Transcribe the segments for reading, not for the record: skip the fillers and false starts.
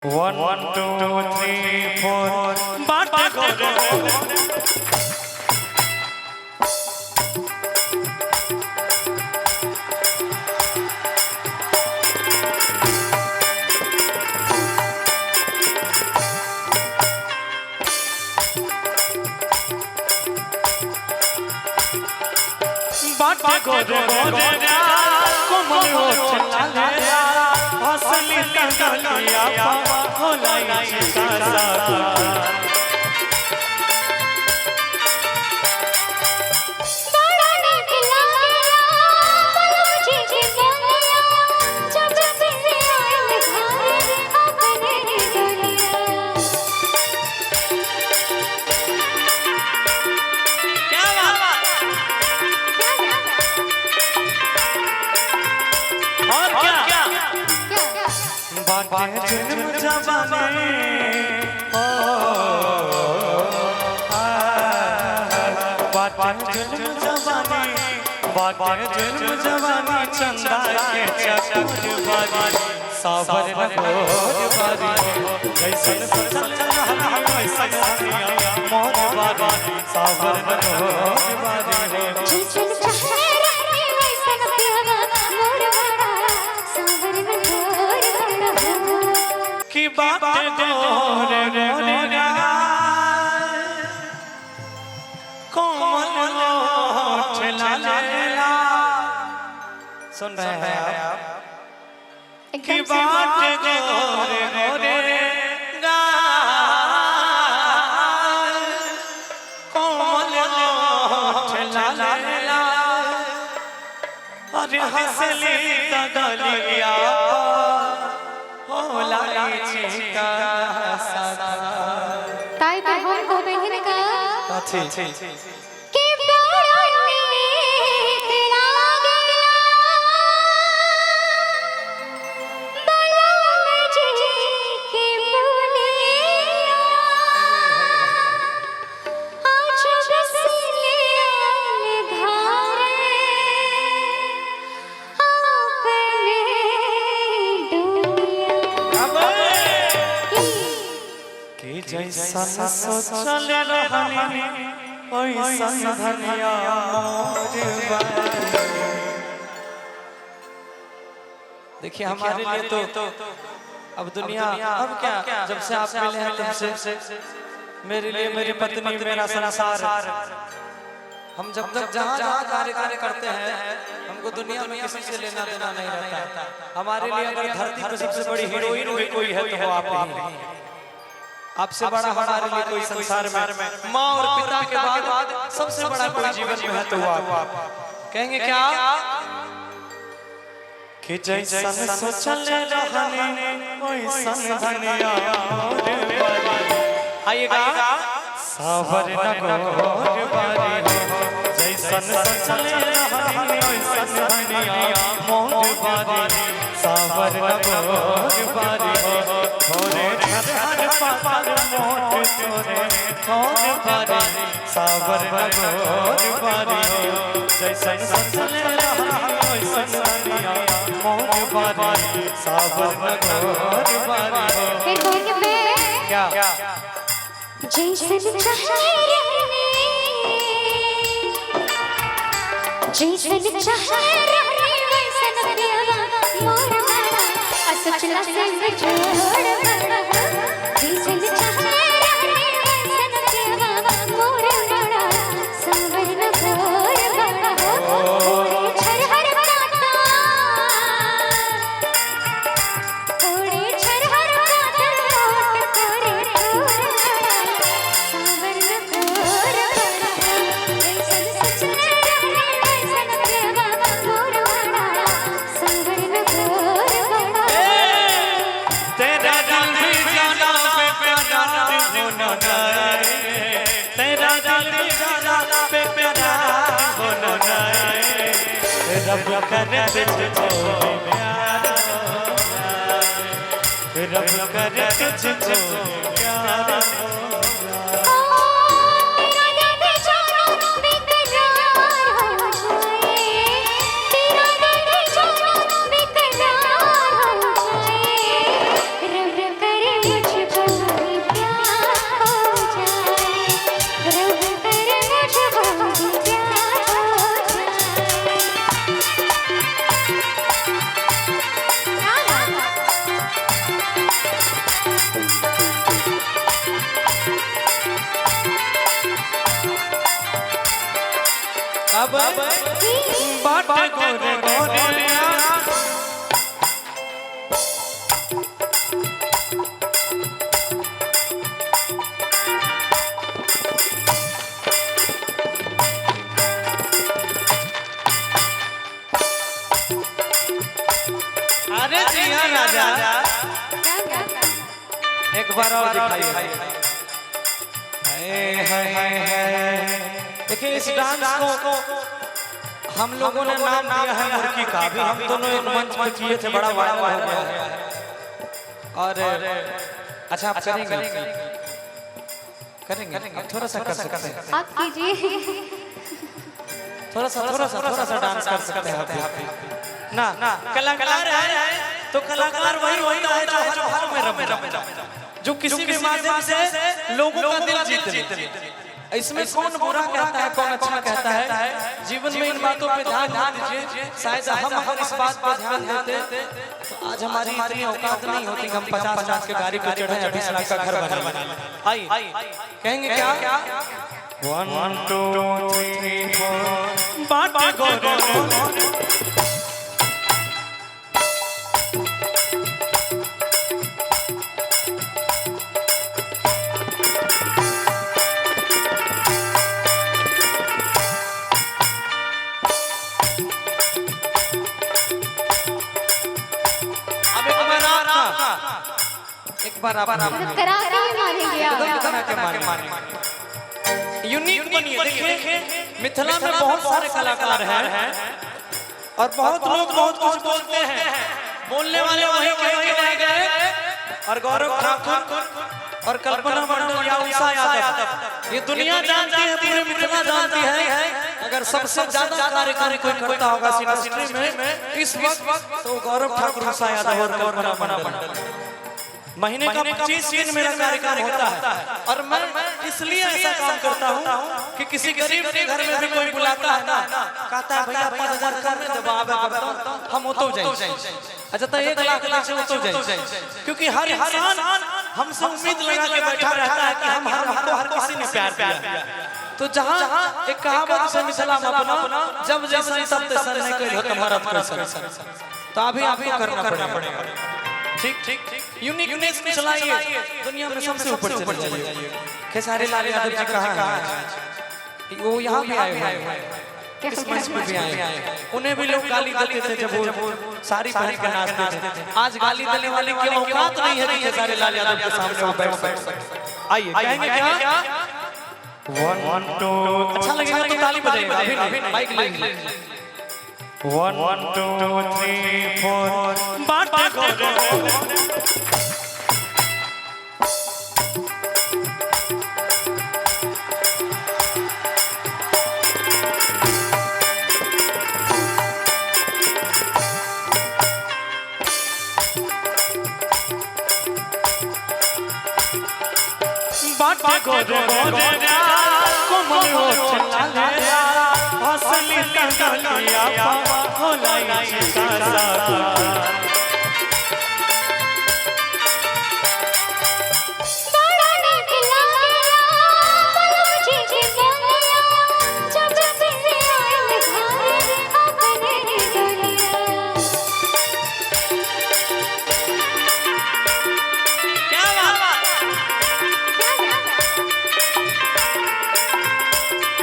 1 2 3 4 बाटे गोरे। बाटे गोरे गोरे, कोमल ओठ लाले, हंसली तंगलिया होलाई चिकासा। बड़ा नीक लागेला बलम जी के बोलिया, जब से आइल घरे अपने डोलिया। क्या बात! और क्या? क्या? बाटे जुल्म जवानी, ओ आ, बाटे जुल्म जवानी, बाटे जुल्म जवानी, चंदा के चकोर बारी, सावर नगोर बारी, जैसन सोचल रहल वैसन हनिया मोर बारी, सावर नगोर बारी हो। जैसन चाहे रहने वैसन प्यारा मोर बड़ा, सावर न गोर बड़ा हो। की बाटे गोरे गोरे, कोमल ओठ लाले। सुन रहे हैं आप की एकदम से बाटे गोरे गोरे गाल, कोमल ओठ लाले, अरे हंसली तगलिया हो लाई चिका सादा। ताई पर हम कहबे हिनका कथी? के बड़ा नीक लागेला बलम जी के बोलिया, आज बसले आइल घरे अपने डोलिया। कि जैसन सोचल रहनी ओइसन धनिया मोर बारी। देखिए, हमारे लिए तो अब दुनिया, अब क्या, जब से आप मिले हैं तब से मेरे लिए मेरी पत्नी मेरा संसार। हम जब तक जहाँ जहाँ कार्य कार्य करते हैं, हमको दुनिया में किसी से लेना देना नहीं रहता। हमारे लिए अगर धरती पर सबसे बड़ी हीरोइन भी कोई है तो वो आप ही हैं। आपसे बड़ा हमारे लिए कोई संसार में माँ और पिता के बाद सबसे बड़ा कोई जीवन में है तो वो आप। कहेंगे क्या कि जैसन सोचल रहनी ओइसन धनिया मोर बारी। आइएगा, सावर नगोर बारी हो। जैसन सोचल रहनी ओइसन धनिया मोर बारी, सावर नगोर बारी हो। थोरे झरहर पातर मोट तोरे थोर बारी, सावर नगोर बारी हो। जैसन सोचल रहनी ओइसन धनिया मोर बारी, सावर नगोर बारी हो। फिर कहेंगे मैं क्या? जैसन चाहे रहने, जैसन चाहे रहने वैसन प्यारा मोर बड़ा, असोचला से जोड़ बड़ा हो। जैसन चाहे रहने वैसन प्यारा मोर बड़ा, सावर न गोर बड़ा हो। थोड़े छरहर पाता, थोड़े छरहर पातर मोट तोरे तोर बड़ा, सावर न गोर बड़ा हो। जैसन सोचले रहने वैसन प्यारा मोर बड़ा, सावर न गोर बड़ा हो। तेरा दिल भी जाना बेकरार होना जाए, तेरा दिल भी जाना बेकरार होना जाए, रब करे तुझको प्यार हो जाए, रब करे तुझको प्यार हो जाए। तेरा दिल भी जाना बेकरार हो जाए, तेरा दिल भी जाना बेकरार हो जाए, रब करे बाबा बाटे गोरे गोरे अरे जिया राजा, एक बार और दिखाइए। हाय हाय हाय हाय। देखिए इस डांस को हम लोगों ने नाम दिया है मुर्गी का। अभी हम दोनों एक मंच पे किए थे, बड़ा वायरल हो गया है। और अच्छा आप करेंगे करेंगे आप थोड़ा सा कर सकते हैं, आप कीजिए। थोड़ा सा थोड़ा सा थोड़ा सा डांस कर सकते हैं आप भी। ना ना कलाकार है तो कलाकार वही होता है जो हर हाल में रम जाए, जो किसी भी माध्यम से लोगों का दिल जीत ले। इसमें कौन बुरा कहता है कौन अच्छा कहता है, जीवन में इन बातों पे ध्यान दीजिए। शायद हम अगर इस बात पे ध्यान देते तो आज हमारी इतनी औकात नहीं होती कि हम 50 लाख के गाड़ी पे चढ़े या 20 लाख का घर बना लें। आइए कहेंगे क्या, 1 2 3 4 बाटे गोरे गोरे। अब एक बार आपका, एक बार आप मतलब करा के ही मानेंगे आप। करा के मानेंगे। यूनिक बनिए। देखिए मिथिला में बहुत सारे कलाकार हैं और बहुत लोग बहुत कुछ बोलते हैं, बोलने वाले वहीं कहीं रह गए। और गौरव ठाकुर और कल्पना मंडल या उषा यादव, ये दुनिया जानती है, पूरे मिथिला जानती है। अगर सबसे ज्यादा कार्यक्रम कोई करता होगा इंडस्ट्री में इस वक्त तो गौरव ठाकुर, उषा यादव और कल्पना मंडल। महीने का 25 दिन मेरा कार्यक्रम होता है और मैं इसलिए ऐसा काम करता हूँ कि किसी गरीब के घर में भी कोई बुलाता है ना, कहता है भैया 5000 कर में दबाव है, हम हो तो जाए। अच्छा तो 1 लाख लाख हो तो जाए, क्योंकि हर इंसान हमसे उम्मीद लगा के बैठा रहता है कि हम हमको हर किसी ने प्यार दिया। तो जहाँ एक कहावत से मिथिला में अपना, जब जैसा तब तैसा नहीं कइल हो तुम्हारा कैसा, तो अभी आपको करना पड़ेगा। ठीक ठीक, यूनिकनेस कुछ लाइए, दुनिया में सबसे ऊपर चले जाइए। खेसारी लाल यादव जी कहाँ हैं? वो यहाँ भी आए हुए हैं, इस मंच पर भी आए हैं। उन्हें भी लोग गाली देते थे जब वो साड़ी पहन के नाचते थे। आज गाली देने वाले की औकात नहीं है कि खेसारी लाल यादव के सामने वो बैठ सके। आइए कहेंगे क्या, 1 2 अच्छा लगेगा तो ताली बजाइएगा, अभी नहीं, माइक ले लीजिए। 1 2 3 4 बाटे गोरे बाटे गोरे गोरे कोमल ओठ लाले हसली तंगलिया होलाई चिकासा। बड़ा नीक लागेला बोलो जी जी बोलिया, जब से आयल घर अपने गलिया। क्या बात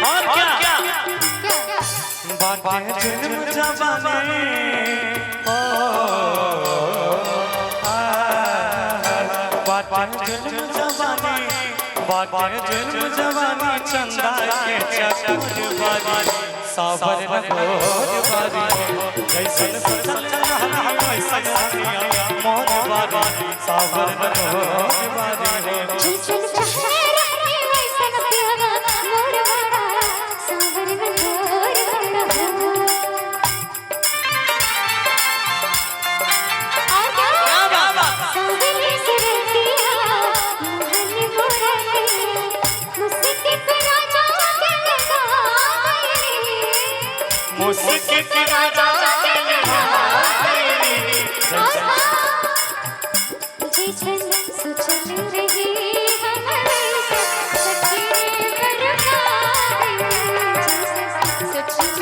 और क्या क्या बाटे जुल्म जवानी ओ बाटे जुल्म जवानी, बाटे जुल्म जवानी चंदा के चकोर बारी सावर गोर बारी जैसन चल रहल वैसन हनिया मोर बारी सावर गोर बारी हो। जैसन चाहे रहने वैसन प्यारा मोर बड़ा सावर में गोर बड़ा हो। और क्या सावली सुरतिया मोहन मोरतिया, मुस्की पे राजा के लगा गई। मुस्की पे राजा के लगा गई। जैसन सुचल रही हम वैसन सखी बरपाई। जैसन सुचल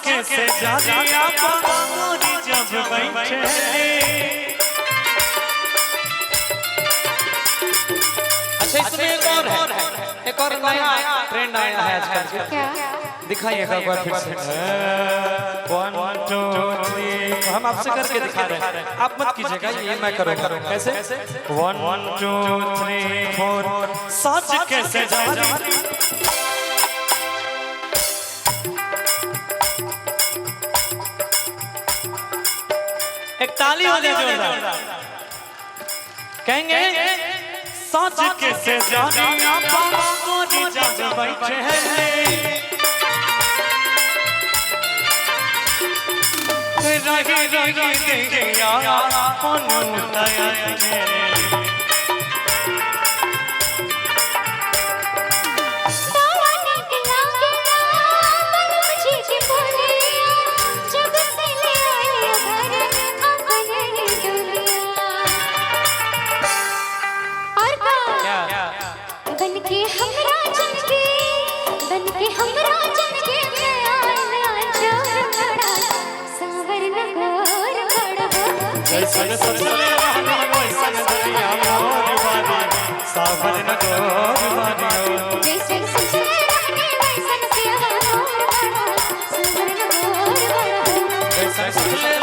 के से जानिया गोरी जब बैठे। अच्छा, इसमें एक और है, एक और नया ट्रेंड आया है आजकल। क्या? दिखाइएगा एक बार फिर से। 1 2 3। हम आपसे करके दिखा रहे हैं, आप मत कीजिएगा, ये मैं करूंगा। कैसे? 1 2 3 4। साज के से जानी एक ताली हो जाए जोरदार। कहेंगे साज के से जानी गोरी जब बैठे। रही रही देहिया कौन उतया। बाड़ा नीक लागेला मन मुझे के बोलिया, जब से ले आए घर अपने ही दुनिया। और का क्या? बन के हमरा जन के, बन के हमरा जन के मैं आया जोर बड़ा, सावर न गोर बड़ा हो। जैसन सजले रहना वैसन दरिया मोर बारी, सावन न गोर बारी हो। जैसन सजले रहने वैसन सिया मोर बड़ा, सावर न गोर बड़ा हो। जैसन सजले